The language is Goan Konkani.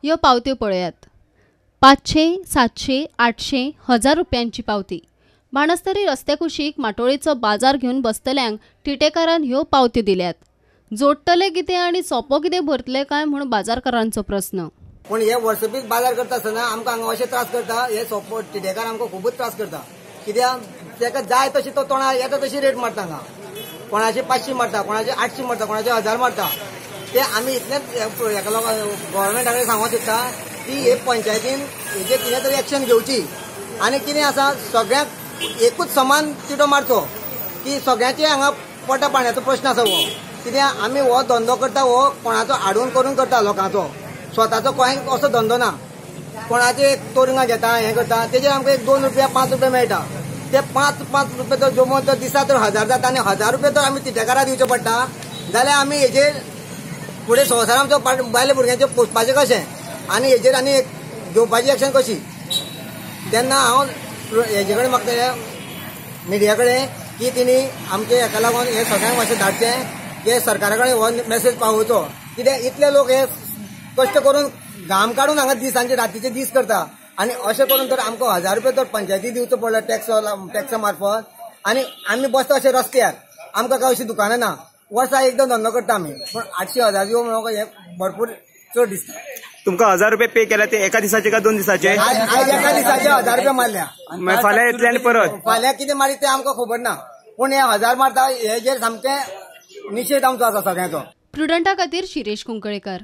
ह्यो पावत्यो पळयात. 500, 700, 800, 1000 रुपयांची पावती. बाणस्तारी रस्त्या कुशीक माटोळेचो बाजार घेवन बसतल्यांक टिटेकारान ह्यो पावत्यो दिल्यात. जोडटले कितें आनी सोपो कितें भरतले काय म्हूण बाजारकारांचो प्रस्न. पूण हे वर्सपीक बाजार करता आसतना आमकां हांगा अशे त्रास करता. हे सोपो टिटेकार आमकां खुबूच त्रास करता. कित्याक ताका जाय तशी तो तोंडार येता तशी रेट मारता. हांगा कोणाचे 500 मारता, कोणाचे 800 मारता, कोणाचे 1000 मारता. ते आमी इतलेंच हेका लोकांक गव्हर्मेंटा कडेन सांगूंक सोदता की हे पंचायतीन हेजेर कितें तरी एक्शन घेवची आनी कितें आसा सगळ्यांक एकूच समान तिटो मारचो की सगळ्यांचे हांगा पोटा पाण्याचो प्रश्न आसा. हो कित्याक आमी हो धंदो करता, हो कोणाचो हाडून करून करता, लोकांचो स्वताचो कांय असो धंदो ना. कोणाचे तोरिंगां घेता, हें करता, तेजेर आमकां एक 2 रुपया 5 रुपया मेळटा. ते 5-5 रुपया तर जमोवन तर दिसा तर 1000 जाता आनी 1000 रुपया तर आमी तिटेकारा दिवचे पडटा. जाल्यार आमी हेजेर फुडें संवसार आमचो बायले भुरग्यांचें पोसपाचें कशें आनी हेजेर आनी घेवपाची एक्शन कशी. तेन्ना हांव हेजे कडेन मागता मिडिया कडेन की तिणी आमचे हेका लागून हे सगळ्यांक मातशें धाडचें की सरकारा कडेन हो मेसेज पावोवचो. कित्याक इतले लोक हे कश्ट करून घाम काडून हांगा दिसांचे रातीचे दीस करता आनी अशें करून तर आमकां 1000 रुपया तर पंचायती दिवचो पडलो टॅक्सा मार्फत. आनी आमी बसता अशें रस्त्यार, आमकां काय अशी दुकानां ना. वर्सा एकदां धंदो करता आमी, पूण 800 1000 दिवप म्हणून हें भरपूर चड दिसता. तुमकां 1000 रुपये पे केल्या ते एका दिसाचे काय 2 दिसाचे? एका दिसाचे 1000 रुपया मारल्या. फाल्यां येतले आनी परत फाल्यां कितें मारीत तें आमकां खबर ना, पूण हे 1000 मारता हेजेर सामकें निशेध आमचो आसा सगळ्यांचो. प्रुडंटा खातीर शिरेश कुंकळेकर.